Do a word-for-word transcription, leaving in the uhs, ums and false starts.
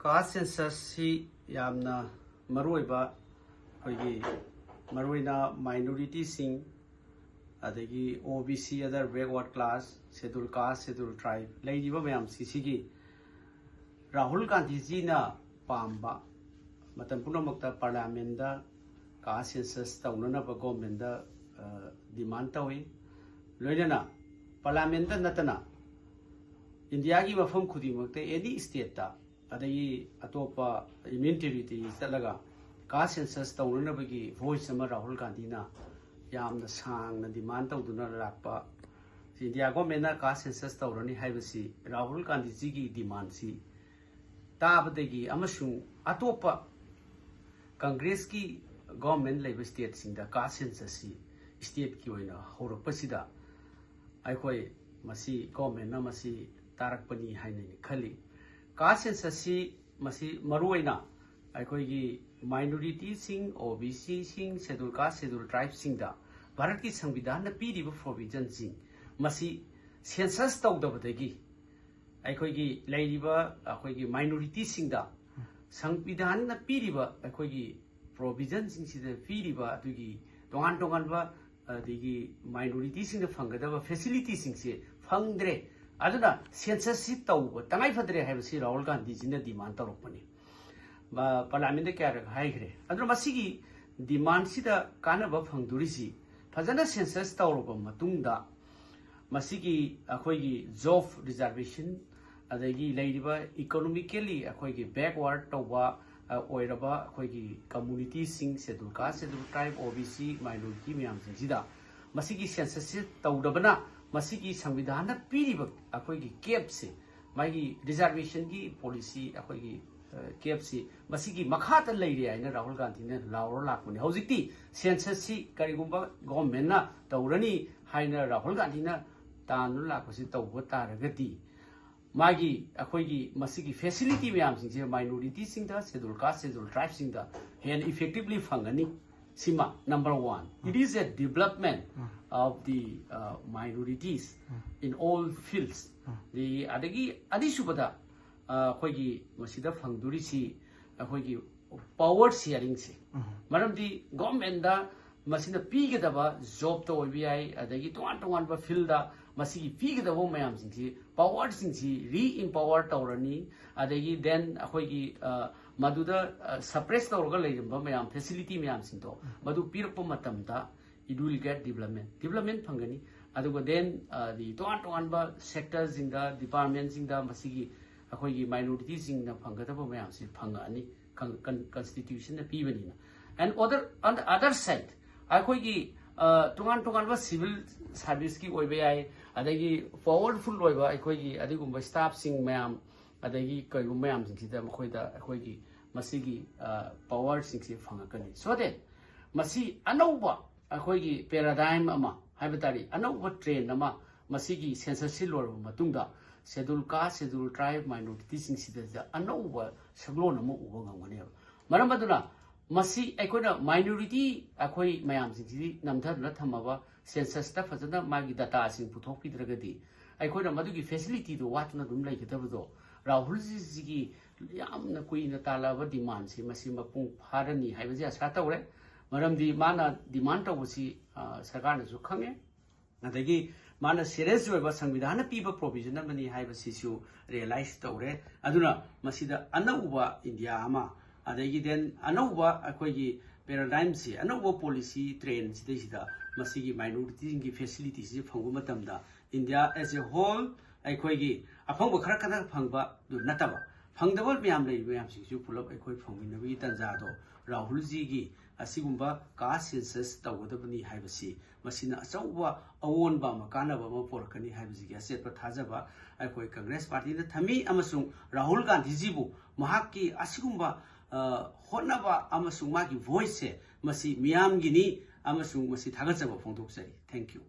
ꯀꯥꯁ ꯁꯦꯟꯁꯁꯁꯤ ꯌꯥꯝꯅ ꯃꯔꯨꯑꯣꯏꯕ, ꯑꯩꯈꯣꯏꯒꯤ ꯃꯔꯨꯑꯣꯏꯅ ꯃꯥꯏꯅꯣꯔꯤꯇꯤꯁꯤꯡ, ꯑꯗꯒꯤ ꯑꯣ B C, other backward class, schedule caste, schedule tribe ꯂꯩꯔꯤꯕ ꯃꯌꯥꯝꯁꯤ, ꯁꯤꯒꯤ ꯔꯥꯍꯨꯜ ꯒꯥꯟꯙꯤꯖꯤꯅ ꯄꯥꯝꯕ, ꯃꯇꯝ ꯄꯨꯝꯅꯃꯛꯇ ꯄꯥꯔꯂꯤꯌꯥꯃꯦꯟꯗ ꯀꯥꯁ ꯁꯦꯟꯁꯁ ꯇꯧꯅꯅꯕ ꯒꯣꯔꯃꯦꯟꯗ ꯗꯤꯃꯥꯟ ꯇꯧꯏ꯫ ꯂꯣꯏꯅꯅ ꯄꯥꯔꯂꯤꯌꯥꯃꯦꯟꯗ ꯅꯠꯇꯅ ꯏꯟꯗꯤꯌꯥꯒꯤ ꯃꯐꯝ ꯈꯨꯗꯤꯡꯃꯛꯇ, ꯑꯦꯅꯤ ꯁ꯭ꯇꯦꯠꯇ, ꯑꯗꯒꯤ ꯑꯇꯣꯞꯄ ꯌꯨꯅꯤꯌꯟ ꯇꯦꯔꯤꯇꯣꯔꯤ ꯆꯠꯂꯒ ꯀꯥꯁ ꯁꯦꯟꯁꯁ ꯇꯧꯅꯅꯕꯒꯤ ꯚꯣꯏꯁ ꯑꯃ ꯔꯥꯍꯨꯜ ꯒꯥꯟꯙꯤꯅ ꯌꯥꯝꯅ ꯁꯥꯡꯅ ꯗꯤꯃꯥꯟ ꯇꯧꯗꯨꯅ ꯂꯥꯛꯄ꯫ ꯏꯟꯗꯤꯌꯥ ꯒꯣꯔꯃꯦꯟꯅ ꯀꯥꯁ ꯁꯦꯟꯁꯁ ꯇꯧꯔꯅꯤ ꯍꯥꯏꯕꯁꯤ ꯔꯥꯍꯨꯜ ꯒꯥꯟꯙꯤꯖꯤꯒꯤ ꯗꯤꯃꯥꯟꯁꯤ ꯇꯥꯕꯗꯒꯤ ꯑꯃꯁꯨꯡ ꯑꯇꯣꯞꯄ ꯀꯪꯒ꯭ꯔꯦꯁꯀꯤ ꯒꯣꯔꯃꯦꯟ ꯂꯩꯕ ꯁ꯭ꯇꯦꯠꯁꯤꯡꯗ ꯀꯥꯁ ꯁꯦꯟꯁꯁꯁꯤ ꯁ꯭ꯇꯦꯠꯀꯤ ꯑꯣꯏꯅ ꯍꯧꯔꯛꯄꯁꯤꯗ ꯑꯩꯈꯣꯏ ꯃꯁꯤ ꯒꯣꯔꯃꯦꯟꯅ ꯃꯁꯤ ꯇꯥꯔꯛꯄꯅꯤ ꯍꯥꯏꯅ ꯑꯩꯅ ꯈꯜꯂꯤ꯫ ꯀꯥꯁ ꯁꯦꯟꯁꯁꯁꯤ ꯃꯁꯤ ꯃꯔꯨꯑꯣꯏꯅ ꯑꯩꯈꯣꯏꯒꯤ ꯃꯥꯏꯅꯣꯔꯤꯇꯤꯁꯤꯡ, ꯑꯣ ꯕꯤ ꯁꯤꯁꯤꯡ, ꯁꯦꯗꯨꯜ ꯀꯥꯁ, ꯁꯦꯗꯨꯜ ꯇ꯭ꯔꯥꯏꯕꯁꯤꯡꯗ ꯚꯥꯔꯠꯀꯤ ꯁꯪꯕꯤꯙꯥꯟꯅ ꯄꯤꯔꯤꯕ ꯄ꯭ꯔꯣꯚꯤꯖꯟꯁꯤꯡ ꯃꯁꯤ ꯁꯦꯟꯁꯁ ꯇꯧꯗꯕꯗꯒꯤ ꯑꯩꯈꯣꯏꯒꯤ ꯂꯩꯔꯤꯕ ꯑꯩꯈꯣꯏꯒꯤ ꯃꯥꯏꯅꯣꯔꯤꯇꯤꯁꯤꯡꯗ ꯁꯪꯕꯤꯙꯥꯟꯅ ꯄꯤꯔꯤꯕ ꯑꯩꯈꯣꯏꯒꯤ ꯄ꯭ꯔꯣꯚꯤꯖꯟꯁꯤꯡꯁꯤꯗ ꯄꯤꯔꯤꯕ ꯑꯗꯨꯒꯤ ꯇꯣꯉꯥꯟ ꯇꯣꯉꯥꯟꯕ ꯑꯗꯒꯤ ꯃꯥꯏꯅꯣꯔꯤꯇꯤꯁꯤꯡꯅ ꯐꯪꯒꯗꯕ ꯐꯦꯁꯤꯂꯤꯇꯤꯁꯤꯡꯁꯦ ꯐꯪꯗ꯭ꯔꯦ꯫ ꯑꯗꯨꯅ ꯁꯦꯟꯁꯁꯁꯤ ꯇꯧꯕ ꯇꯉꯥꯏ ꯐꯗ꯭ꯔꯦ ꯍꯥꯏꯕꯁꯤ ꯔꯥꯍꯨꯜ ꯒꯥꯟꯙꯤꯖꯤꯅ ꯗꯤꯃꯥꯟ ꯇꯧꯔꯛꯄꯅꯤ꯫ ꯃ-, ꯄꯥꯔꯂꯤꯌꯥꯃꯦꯟꯗ ꯀꯌꯥꯔꯛ ꯍꯥꯏꯈ꯭ꯔꯦ꯫ ꯑꯗꯨꯅ ꯃꯁꯤꯒꯤ ꯗꯤꯃꯥꯟꯁꯤꯗ ꯀꯥꯟꯅꯕ ꯐꯪꯗꯣꯔꯤꯁꯤ, ꯐꯖꯅ ꯁꯦꯟꯁꯁ ꯇꯧꯔꯕ ꯃꯇꯨꯡꯗ ꯃꯁꯤꯒꯤ ꯑꯩꯈꯣꯏꯒꯤ ꯖꯣꯕ ꯔꯤꯖꯥꯔꯕꯦꯁꯟ, ꯑꯗꯒꯤ ꯂꯩꯔꯤꯕ ꯏꯀꯣꯅꯣꯃꯤꯀꯦꯜꯂꯤ ꯑꯩꯈꯣꯏꯒꯤ ꯕꯦꯛꯋꯥꯔꯗ ꯇꯧꯕ, ꯑ, ꯑꯣꯏꯔꯕ ꯑꯩꯈꯣꯏꯒꯤ ꯀꯝꯃꯨꯅꯤꯇꯤꯁꯤꯡ, ꯁꯦꯗꯨꯜ ꯀꯥꯁ, ꯁꯦꯗꯨꯜ ꯇ꯭ꯔꯥꯏꯕ, ꯑꯣ ꯕꯤ ꯁꯤ, ꯃꯥꯏꯅꯣꯔꯤꯇꯤ ꯃꯌꯥꯝꯁꯤꯡꯁꯤꯗ ꯃꯁꯤꯒꯤ ꯁꯦꯟꯁꯁꯁꯤ ꯇꯧꯗꯕꯅ ꯃꯁꯤꯒꯤ ꯁꯪꯕꯤꯙꯥꯟꯅ ꯄꯤꯔꯤꯕ ꯑꯩꯈꯣꯏꯒꯤ ꯀꯦꯞꯁꯦ, ꯃꯥꯒꯤ ꯔꯤꯖꯥꯔꯕꯦꯁꯟꯒꯤ ꯄꯣꯂꯤꯁꯤ, ꯑꯩꯈꯣꯏꯒꯤ, ꯑ, ꯀꯦꯞꯁꯤ ꯃꯁꯤꯒꯤ ꯃꯈꯥꯗ ꯂꯩꯔꯦ ꯍꯥꯏꯅ ꯔꯥꯍꯨꯜ ꯒꯥꯟꯙꯤꯅ ꯂꯥꯎꯔ ꯂꯥꯛꯄꯅꯤ꯫ ꯍꯧꯖꯤꯛꯇꯤ ꯁꯦꯟꯁꯁꯁꯤ ꯀꯔꯤꯒꯨꯝꯕ ꯒꯣꯔꯃꯦꯟꯅ ꯇꯧꯔꯅꯤ ꯍꯥꯏꯅ ꯔꯥꯍꯨꯜ ꯒꯥꯟꯙꯤꯅ ꯇꯥꯟꯗꯨꯅ ꯂꯥꯛꯄꯁꯤ ꯇꯧꯕ ꯇꯥꯔꯒꯗꯤ ꯃꯥꯒꯤ ꯑꯩꯈꯣꯏꯒꯤ ꯃꯁꯤꯒꯤ ꯐꯦꯁꯤꯂꯤꯇꯤ ꯃꯌꯥꯝꯁꯤꯡꯁꯦ ꯃꯥꯏꯅꯣꯔꯤꯇꯤꯁꯤꯡꯗ, ꯁꯦꯗꯨꯜ ꯀꯥꯁ, ꯁꯦꯗꯨꯜ ꯇ꯭ꯔꯥꯏꯕꯁꯤꯡꯗ ꯍꯦꯟꯅ ꯏꯐꯦꯛꯇꯤꯚꯂꯤ ꯐꯪꯒꯅꯤ꯫ ꯁꯤꯃ number one, it is a development of the, uh, minorities in all fields. ꯑꯗꯒꯤ, ꯑꯗꯒꯤ ꯑꯅꯤꯁꯨꯕꯗ ꯑꯩꯈꯣꯏꯒꯤ ꯃꯁꯤꯗ ꯐꯪꯗꯣꯔꯤꯁꯤ ꯑꯩꯈꯣꯏꯒꯤ ꯄꯥꯋꯔ ꯁꯤꯌꯥꯔꯤꯡꯁꯦ, ꯃꯔꯝꯗꯤ ꯒꯣꯔꯃꯦꯟꯗ ꯃꯁꯤꯅ ꯄꯤꯒꯗꯕ ꯖꯣꯕꯇ ꯑꯣꯏꯕ ꯌꯥꯏ, ꯑꯗꯒꯤ ꯇꯣꯉꯥꯟ ꯇꯣꯉꯥꯟꯕ ꯐꯤꯜꯗ ꯃꯁꯤꯒꯤ ꯄꯤꯒꯗꯕ ꯃꯌꯥꯝꯁꯤꯡꯁꯤ, ꯄꯥꯋꯔꯁꯤꯡꯁꯤ ꯔꯤ ꯏꯝꯄꯥꯋꯔ ꯇꯧꯔꯅꯤ꯫ ꯑꯗꯒꯤ ꯗꯦꯟ ꯑꯩꯈꯣꯏꯒꯤ ꯃꯗꯨꯗ ꯁꯄ꯭ꯔꯦꯁ ꯇꯧꯔꯒ ꯂꯩꯔꯝꯕ ꯃꯌꯥꯝ, ꯐꯦꯁꯤꯂꯤꯇꯤ ꯃꯌꯥꯝꯁꯤꯡꯗꯣ ꯃꯗꯨ ꯄꯤꯔꯛꯄ ꯃꯇꯝꯗ it will get development, development ꯐꯪꯒꯅꯤ꯫ ꯑꯗꯨꯒ ꯗꯦꯟ ꯇꯣꯉꯥꯟ ꯇꯣꯉꯥꯟꯕ ꯁꯦꯛꯇꯔꯁꯤꯡꯗ, ꯗꯤꯄꯥꯔꯠꯃꯦꯟꯁꯤꯡꯗ ꯃꯁꯤꯒꯤ ꯑꯩꯈꯣꯏꯒꯤ ꯃꯥꯏꯅꯣꯔꯤꯇꯤꯁꯤꯡꯅ ꯐꯪꯒꯗꯕ ꯃꯌꯥꯝꯁꯤ ꯐꯪꯉꯛꯑꯅꯤ, ꯀꯟꯁꯇꯤꯇ꯭ꯌꯨꯁꯟꯅ ꯄꯤꯕꯅꯤꯅ꯫ And other, on the other side, ꯑꯩꯈꯣꯏꯒꯤ ꯇꯣꯉꯥꯟ ꯇꯣꯉꯥꯟꯕ ꯁꯤꯚꯤꯜ ꯁꯥꯔꯚꯤꯁꯀꯤ ꯑꯣꯏꯕ ꯌꯥꯏ, ꯑꯗꯒꯤ ꯄꯥꯋꯔꯐꯨꯜ ꯑꯣꯏꯕ ꯑꯩꯈꯣꯏꯒꯤ ꯑꯗꯨꯒꯨꯝꯕ ꯁ꯭ꯇꯥꯐꯁꯤꯡ ꯃꯌꯥꯝ, ꯑꯗꯒꯤ ꯀꯔꯤꯒꯨꯝꯕ ꯃꯌꯥꯝꯁꯤꯡꯁꯤꯗ ꯃꯈꯣꯏꯗ ꯑꯩꯈꯣꯏꯒꯤ ꯃꯁꯤꯒꯤ ꯄꯥꯋꯔꯁꯤꯡꯁꯤ ꯐꯪꯉꯛꯀꯅꯤ꯫ So that ꯃꯁꯤ ꯑꯅꯧꯕ ꯑꯩꯈꯣꯏꯒꯤ ꯄꯦꯔꯥꯗꯥꯏꯝ ꯑꯃ ꯍꯥꯏꯕ ꯇꯥꯔꯦ, ꯑꯅꯧꯕ ꯇ꯭ꯔꯦꯟ ꯑꯃ ꯃꯁꯤꯒꯤ ꯁꯦꯟꯁꯁꯁꯤ ꯂꯣꯏꯔꯕ ꯃꯇꯨꯡꯗ ꯁꯦꯗꯨꯜ ꯀꯥꯁ, ꯁꯦꯗꯨꯜ ꯇ꯭ꯔꯥꯏꯕ, ꯃꯥꯏꯅꯣꯔꯤꯇꯤꯁꯤꯡꯁꯤꯗ ꯑꯅꯧꯕ ꯁꯛꯂꯣꯟ ꯑꯃ ꯎꯕ ꯉꯝꯒꯅꯦꯕ꯫ ꯃꯔꯝ ꯑꯗꯨꯅ ꯃꯁꯤ ꯑꯩꯈꯣꯏꯅ ꯃꯥꯏꯅꯣꯔꯤꯇꯤ ꯑꯩꯈꯣꯏ ꯃꯌꯥꯝꯁꯤꯡꯁꯤꯗꯤ ꯅꯝꯊꯗꯨꯅ ꯊꯝꯃꯕ, ꯁꯦꯟꯁꯁꯇ ꯐꯖꯅ ꯃꯥꯒꯤ ꯗꯇꯥꯁꯤꯡ ꯄꯨꯊꯣꯛꯄꯤꯗ꯭ꯔꯒꯗꯤ ꯑꯩꯈꯣꯏꯅ ꯃꯗꯨꯒꯤ ꯐꯦꯁꯤꯂꯤꯇꯤꯗꯣ ꯋꯥꯠꯇꯨꯅ ꯑꯗꯨꯝ ꯂꯩꯒꯗꯕꯗꯣ, ꯔꯥꯍꯨꯜꯖꯤꯁꯤꯒꯤ ꯌꯥꯝꯅ ꯀꯨꯏꯅ ꯇꯥꯜꯂꯛꯑꯕ ꯗꯤꯃꯥꯟꯁꯤ ꯃꯁꯤ ꯃꯄꯨꯡ ꯐꯥꯔꯅꯤ ꯍꯥꯏꯕꯁꯤ ꯑꯁꯥ ꯇꯧꯔꯦ꯫ ꯃꯔꯝꯗꯤ ꯃꯥꯅ ꯗꯤꯃꯥꯟ ꯇꯧꯕꯁꯤ ꯁꯔꯀꯥꯔꯅꯁꯨ ꯈꯪꯉꯦ, ꯑꯗꯒꯤ ꯃꯥꯅ ꯁꯤꯔꯤꯌꯁ ꯑꯣꯏꯕ ꯁꯪꯕꯤꯙꯥꯟꯅ ꯄꯤꯕ ꯄ꯭ꯔꯣꯚꯤꯖꯟ ꯑꯃꯅꯤ ꯍꯥꯏꯕꯁꯤꯁꯨ ꯔꯤꯌꯦꯂꯥꯏꯁ ꯇꯧꯔꯦ꯫ ꯑꯗꯨꯅ ꯃꯁꯤꯗ ꯑꯅꯧꯕ ꯏꯟꯗꯤꯌꯥ ꯑꯃ, ꯑꯗꯒꯤ ꯗꯦꯟ ꯑꯅꯧꯕ ꯑꯩꯈꯣꯏꯒꯤ ꯄꯦꯔꯥꯗꯥꯏꯝꯁꯤ, ꯑꯅꯧꯕ ꯄꯣꯂꯤꯁꯤ ꯇ꯭ꯔꯦꯟꯁꯤꯗꯩꯁꯤꯗ ꯃꯁꯤꯒꯤ ꯃꯥꯏꯅꯣꯔꯤꯇꯤꯁꯤꯡꯒꯤ ꯐꯦꯁꯤꯂꯤꯇꯤꯁꯤ ꯐꯪꯕ ꯃꯇꯝꯗ ꯏꯟꯗꯤꯌꯥ ꯑꯦꯖ ꯑꯦ ꯍꯣꯜ, ꯑꯩꯈꯣꯏꯒꯤ ꯑꯐꯪꯕ ꯈꯔ ꯈꯛꯇ ꯐꯪꯕꯗꯨ ꯅꯠꯇꯕ, ꯐꯪꯗꯕ ꯃꯌꯥꯝ ꯂꯩꯔꯤꯕ ꯃꯌꯥꯝꯁꯤꯡꯁꯨ ꯄꯨꯂꯞ ꯑꯩꯈꯣꯏ ꯐꯪꯃꯤꯟꯅꯕꯒꯤ ꯇꯥꯟꯖꯥꯗꯣ ꯔꯥꯍꯨꯜꯖꯤꯒꯤ ꯑꯁꯤꯒꯨꯝꯕ ꯀꯥꯁ ꯁꯦꯟꯁꯁ ꯇꯧꯒꯗꯕꯅꯤ ꯍꯥꯏꯕꯁꯤ ꯃꯁꯤꯅ ꯑꯆꯧꯕ ꯑꯑꯣꯟꯕ ꯑꯃ, ꯀꯥꯟꯅꯕ ꯑꯃ ꯄꯨꯔꯛꯀꯅꯤ ꯍꯥꯏꯕꯁꯤꯒꯤ ꯑꯆꯦꯠꯄ ꯊꯥꯖꯕ ꯑꯩꯈꯣꯏ ꯀꯪꯒ꯭ꯔꯦꯁ ꯄꯥꯔꯇꯤꯅ ꯊꯝꯃꯤ꯫ ꯑꯃꯁꯨꯡ ꯔꯥꯍꯨꯜ ꯒꯥꯟꯙꯤꯖꯤꯕꯨ ꯃꯍꯥꯛꯀꯤ ꯑꯁꯤꯒꯨꯝꯕ ꯍꯣꯠꯅꯕ ꯑꯃꯁꯨꯡ ꯃꯥꯒꯤ ꯚꯣꯏꯁꯁꯦ ꯃꯁꯤ ꯃꯤꯌꯥꯝꯒꯤꯅꯤ ꯑꯃꯁꯨꯡ ꯃꯁꯤ ꯊꯥꯒꯠꯆꯕ ꯐꯣꯡꯗꯣꯛꯆꯔꯤ꯫ Thank you꯫